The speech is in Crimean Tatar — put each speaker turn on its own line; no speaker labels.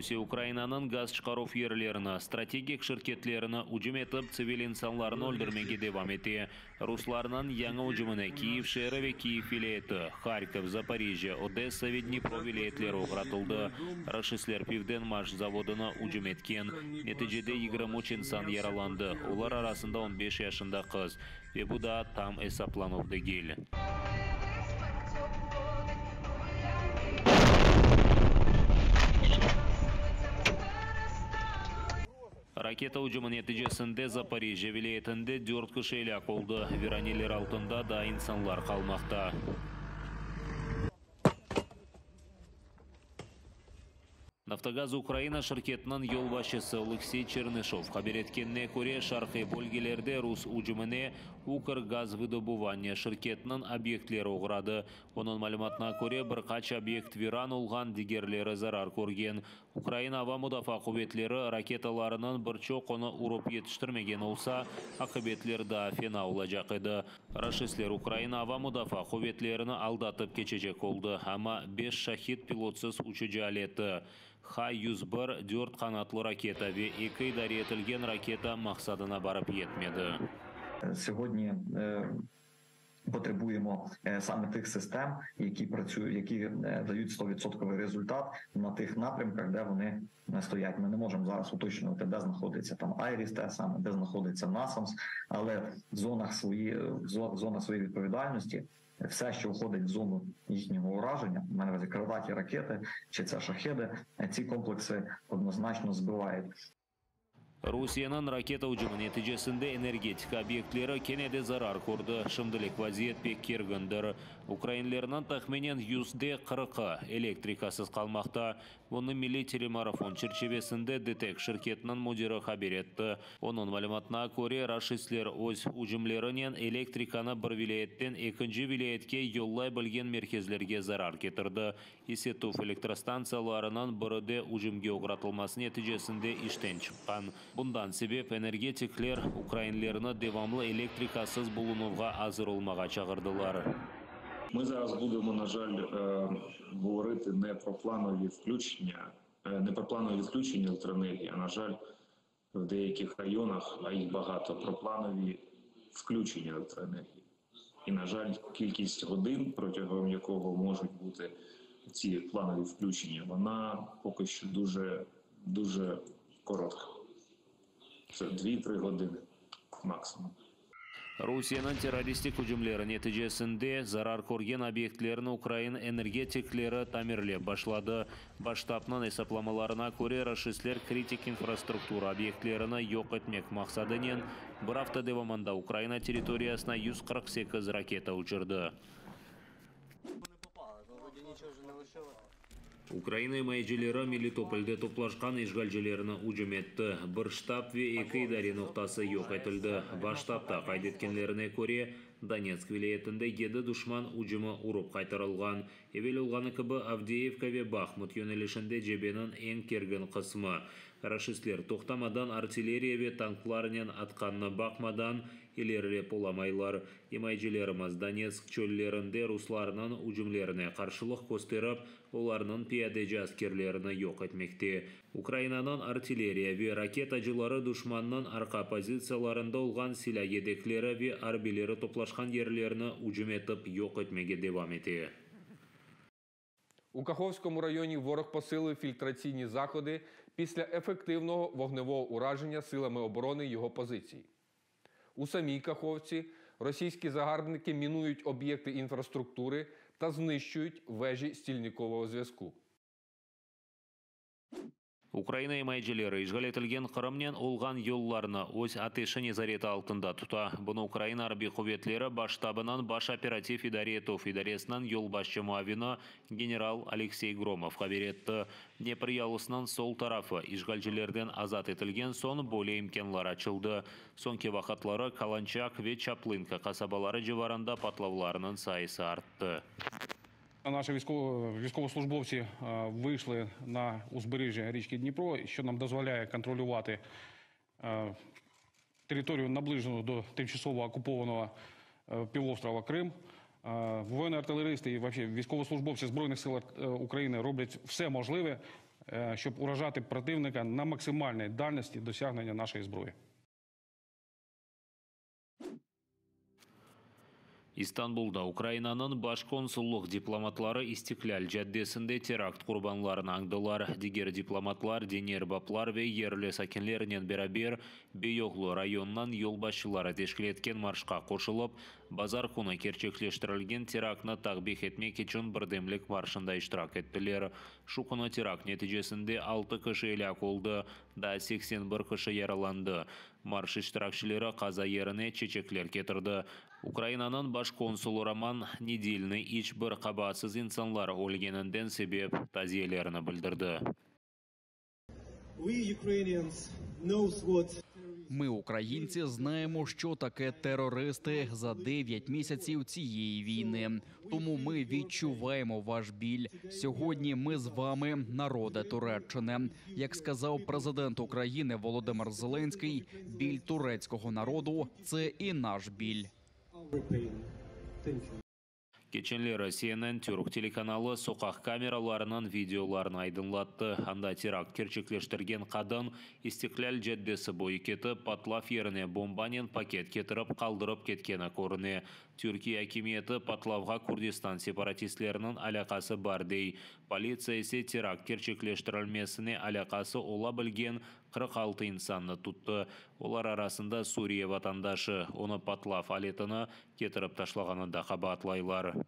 Rusiye Ukrainanıñ gaz çıqaruv yerlerini, strategik şirketlerini ücüm etip, tsivil insanlarnı öldürmege devam ete. Ruslarnıñ yañı ücümine Kyiv şeeri ve Kyiv vilâyeti, Harkov, Zaporijjâ, Odessa ve Dnipro vilâyetleri oğratıldı. Raşistler Pivdenmaş zavodına ücüm etken. Neticede 23 insan yaralandı, olar arasında 15 yaşında qız. Ve bu daa tam esaplanuv degil. Raketa ücümi neticesinde Zaporijjâ vilâyetinde dört kişi elâk oldı, viraneler altında daa insanlar qalmaqta. Naftogaz Ukraina şirketiniñ yolbaşçısı Oleksiy Çernışov haber etkenine köre, şarqiy bölgelerde rus ücümine Ukrgazvıdobuvanniya şirketiniñ obyektleri oğradı. Onıñ malümatına köre, bir qaç obyekt viran olğan, digerleri zarar körgen. Ukraina Ava mudafaa quvetleri raketalarınıñ bir çoqunı urıp yetiştirmegen olsa, aqibetler daa fena olacaq edi. Raşistler Ukraina Ava mudafaa quvetlerini aldatıp keçecek oldı, amma beş Şahid pilotsız uçucı aleti, H-101 dört qanatlı raketa ve eki idare etilgen raketa maqsadına barıp yetmedi.
Sögодні потребуємо саме тих систем, які працюють, які дають 100% результат на тих напрямках, де вони стоять. Ми не можемо зараз уточнювати, де знаходиться там Айріс, те саме, де знаходиться Насамс, але в зонах свої, в зонах своєї відповідальності все, що входить в зону їхнього ураження, в мене на увазі крилаті ракети чи це шахеди, ці комплекси однозначно збивають.
Rusiyeniñ raketa ücümi neticesinde energetika obyektleri kene de zarar kördi. Şimdilik vaziyet pek kergindir. Ukrainlerniñ tahminen 40%-ı elektrikasız qalmaqta. Bunı milliy telemarafon çerçivesinde DTEK şirketiniñ müdiri haber etti. Onıñ malümatına köre, raşistler öz ücümlerinen elektrikanı bir vilâyetten ekinci vilâyetke yollay bilgen merkezlerge zarar ketirdi. Isituv elektrostantsiyalarınıñ biri de ücümge oğratılması neticesinde işten çıqqan. Bundan sebep energetikler ukrainlerni devamlı elektrikasız bulunuvğa azır olmağa çağırdılar.
Ми зараз будемо, на жаль, говорити не про планові включення, не про планові відключення електроенергії, а, на жаль, в деяких районах, а їх багато, про планові включення електроенергії. І, на жаль, кількість годин, протягом якого можуть бути ці планові включення, вона поки що дуже, дуже коротка. Це 2-3 години максимум.
Rusiyeniñ terroristik ücümleri neticesinde zarar körgen obyektlerni ukrain energetikleri tamirlep başladı. Baş ştabnıñ esaplamalarına köre, raşistler kritik infrastruktura obyektlerini yoq etmek maqsadınen bir afta devamında Ukraina territoriyasına 148 raketa uçurdı. Ukraina imayecileri Melitopolde toplaşqan işğalcilerni ücüm etti. Bir ştab ve eki idare noqtası yoq etildi. Baş ştabda qayd etkenlerine köre, Donetsk vilâyetinde yedi duşman ücümi urıp qaytarılğan. Evel olğanı kibi, Avdeyevka ve Bahmut yönelişinde cebeniñ eñ kergin qısmı. Raşistler toqtamadan artilleriya ve tanklarnen atqanına baqmadan, ilerilep olamaylar. İmayecilerimiz Donetsk çöllerinde ruslarnıñ ücümlerine qarşılıq kösterip, olarnıñ piyadeci askerlerini yoq etmekte. Ukrainanıñ artilleriya ve raketacıları duşmannıñ arqa pozitsiyalarında olğan silâ yedekleri ve arbiyleri toplaşqan yerlerni ücüm etip yoq etmege devam ete.
У Каховському районі ворог посилив фільтраційні заходи після ефективного вогневого ураження силами оборони його позицій. У самій Каховці російські загарбники мінують об'єкти інфраструктури та знищують вежі стільникового зв'язку.
Ukraina imayecileri işğal etilgen Qırımnen olğan yollarnı öz ateşi nezareti altında tuta. Bunı Ukraina Arbiy quvetleri Baş ştabınıñ Baş operativ idare etüv idaresiniñ yolbaşçı muavini general Aleksey Gromov haber etti. Dnepr yalısınıñ sol tarafı işğalcilerden azat etilgen soñ böyle imkânlar açıldı. Soñki vaqıtları Kalançak ve Çaplınka qasabaları civarında patlavlarnıñ sayısı arttı.
Наші військовослужбовці вийшли на узбережжя річки Дніпро, що нам дозволяє контролювати територію, наближену до тимчасово окупованого півострова Крим. Воїни-артилеристи і вообще військовослужбовці Збройних сил України роблять все можливе, щоб уражати противника на максимальній дальності досягнення нашої зброї.
İstanbulda Ukrainanıñ baş konsullıq diplomatları İstiklâl caddesinde terakt qurbanlarını añdılar. Diger diplomatlar, diniy erbaplar ve yerli sakinlernen beraber Beyoğlu rayonınıñ yolbaşçıları teşkil etken marşqa qoşulıp, bazar künü kerçekleştirilgen teraktnı takbih etmek içün Birdemlik marşında iştirak ettiler. Şu künü terakt neticesinde altı kişi elâk oldı, daa 81 kişi yaralandı. Marş iştirakçileri qaza yerine çeçekler ketirdi. Ukrainanıñ baş konsulı Roman Nedilnıy iç bir qabaatsız insanlar ölgeninden sebep taziyelerini bildirdi.
We Ukrainians knows what
Ми, українці, знаємо, що таке терористи за 9 місяців цієї війни. Тому ми відчуваємо ваш біль. Сьогодні ми з вами, народе Туреччини. Як сказав президент України Володимир Зеленський, біль турецького народу це і наш біль.
our pain. Thank you.
Keçenleri CNN türk telekanalı soqaq kameralarınıñ videolarını aydınlattı. Anda terakt kerçekleştirgen qadın İstiklâl caddesi boyu ketip, patlav yerine bombanen paket ketirip qaldırıp ketkeni körüne. Türkiye akimiyeti patlavğa Kürdistan separatistleriniñ alâqası bar dey. Politsiya ise terakt kerçekleştirilmesine alâqası ola bilgen 46 insannı tuttı. Olar arasında Suriye vatandaşı, onı patlav aletini ketirip taşlağanında qabaatlaylar.